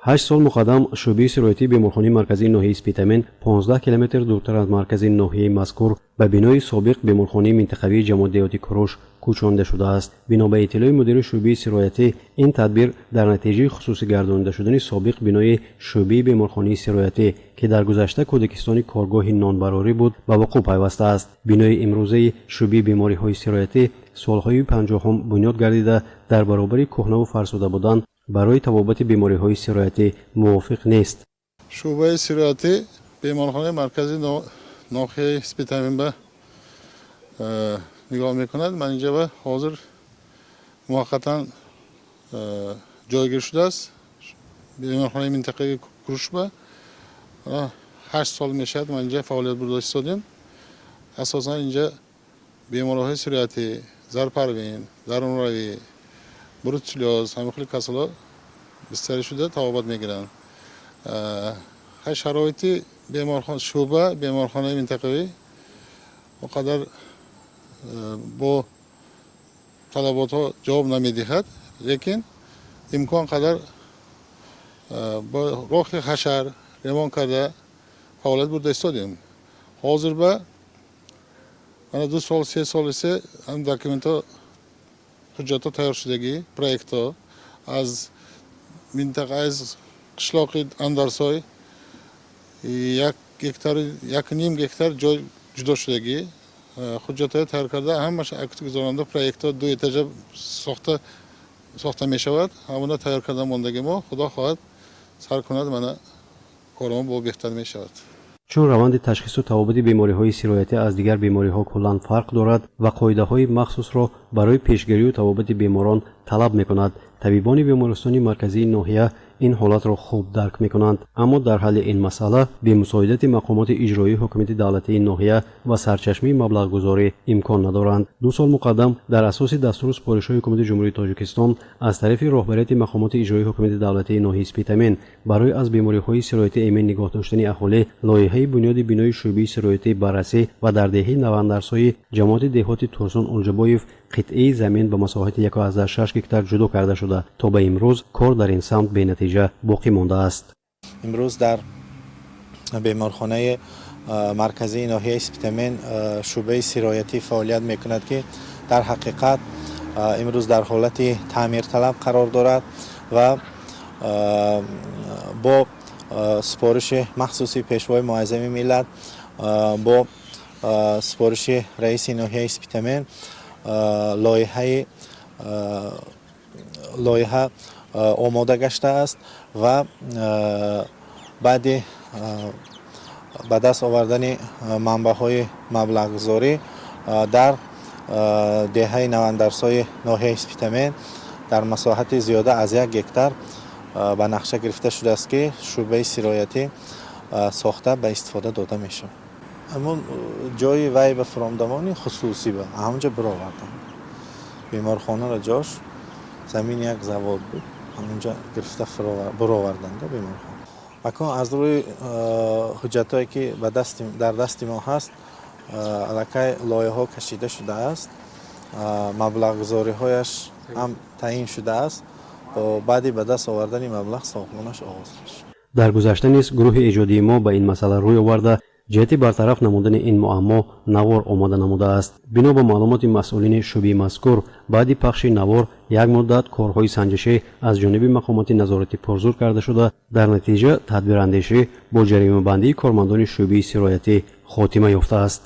8 сол муқаддам шӯъбаи сироятии беморхонаи марказии ноҳияи Спитамен 15 километр дуртар аз маркази ноҳияи мазкур ба бинои собиқ беморхонаи минтақавии ҷамоат деҳоти Куруш кӯчонида шудааст. Бино ба иттилои мудири шӯъбаи сироятӣ, ин тадбир дар натиҷаи хусусӣ гардонида шудани собиқ бинои шӯъбаи беморхонаи сироятӣ, ки дар гузашта кӯдакистони коргоҳи нонбарорӣ буд, ба вуқӯъ пайвастааст. Бинои имрӯзаи шӯъбаи бемориҳои сироятӣ солҳои 50-ум бунёд гардида, дар баробари кӯҳнаву фарсуда будан барои табобати бемориҳои сироятӣ мувофиқ нест. Шӯъбаи сироятӣ беморхонаи марказии ноҳияи Спитамен ба нигоҳ мекунад. Ман инҷа ба ҳозир муваққатан ҷойгир шудааст беморхонаи минтақаи Курушба. 8 сол мешавад, ман инҷа фаъолият бурда истодем. Асосан инҷа бемориҳои сироятӣ, зарпарвин, дарунравӣ, бруцеллёз, ҳамин хели касалҳо бистарӣ шуда, табобат мегиранд. Шароити шӯъба беморхонаи минтақавӣ он қадар бо талаботҳо ҷавоб намедиҳад, лекин имкон қадар бо роҳи ҳашар ремонт карда, фаъолият бурда истодем. Ҳозир ба мана 2 сол, 3 сол исе ҳам документҳо, ҳуҷҷатҳо тайёр шудагӣ, проектҳо аз минтақа, аз қишлоқи Андарсой 1 гектар, 1,5 гектар ҷой ҷудо шудагӣ, ҳуҷҷатҳоя тайёр карда, ҳамааш акт гузаронда, проектҳо ду этажа сохта мешавад. Ҳамона тайёр карда мондагӣ мо. Худо хоҳад, сар кунад, мана корҳо бо беҳтар мешавад. Чун раванди ташхису табобати бемориҳои сироятӣ аз дигар бемориҳо куллан фарқ дорад ва қоидаҳои махсусро барои пешгирию табобати беморон талаб мекунад, табибони бемористони марказии ноҳия ин ҳолатро хуб дарк мекунанд, аммо дар ҳалли ин масъала бемусоидати мақомоти иҷроии ҳукумати давлатии ноҳия ва сарчашмаи маблағгузорӣ имкон надоранд. 2 сол муқаддам дар асоси дастуру супоришҳои Ҳукумати Ҷумҳурии Тоҷикистон аз тарафи роҳбарияти мақомоти иҷроии ҳукумати давлатии ноҳияи Спитамен барои аз бемориҳои сироятӣ эмин нигоҳ доштани аҳолӣ лоиҳаи бунёди бинои шӯъбаи сироятӣ баррасӣ ва дар деҳаи Навандарсои ҷамоати деҳоти Турсун Олҷабоев қитъаи замин ба масоҳати 1,6 гектар ҷудо карда шуда, то ба имрӯз кор дар ин самт бенатиҷа боқӣ мондааст. Имрӯз дар беморхонаи марказии ноҳияи Спитамен шӯъбаи сироятӣ фаъолият мекунад, ки дар ҳақиқат имрӯз дар ҳолати таъмирталаб қарор дорад ва бо супориши махсуси Пешвои Муаззами миллат, бо супориши раиси ноҳияи Спитамен лоиҳа омода гаштааст ва баъди ба даст овардани манбаъҳои маблағгузорӣ дар деҳаи Навандарсои ноҳияи Спитамен дар масоҳати зиёда аз 1 гектар ба нақша гирифта шудааст, ки шӯъбаи сироятӣ сохта, ба истифода дода мешавад. Ҳамун ҷои вай ба фуромдамони хусусӣ ба ҳамонҷо бировардам беморхонаро. Ҷош замини як завод буд, ҳамонҷо гирифта буроварданда беморхона. Акнун аз рӯи ҳуҷҷатҳое, ки дар дасти мо ҳаст, аллакай лоиҳаҳо кашида шудааст, маблағгузориҳояш ҳам таъин шудааст. Баъди ба даст овардани маблағ сохтмонаш оғоз мешавад. Дар гузашта низ гурӯҳи эҷодии мо ба ин масъала рӯй оварда, ҷиҳати бартараф намудани ин муаммо навор омода намудааст. Бино ба маълумоти масъулини шӯъбаи мазкур, баъди пахши навор як муддат корҳои санҷишӣ аз ҷониби мақомоти назоратӣ пурзур карда шуда, дар натиҷа тадбирандешӣ бо ҷаримабандии кормандони шӯъбаи сироятӣ хотима ёфтааст.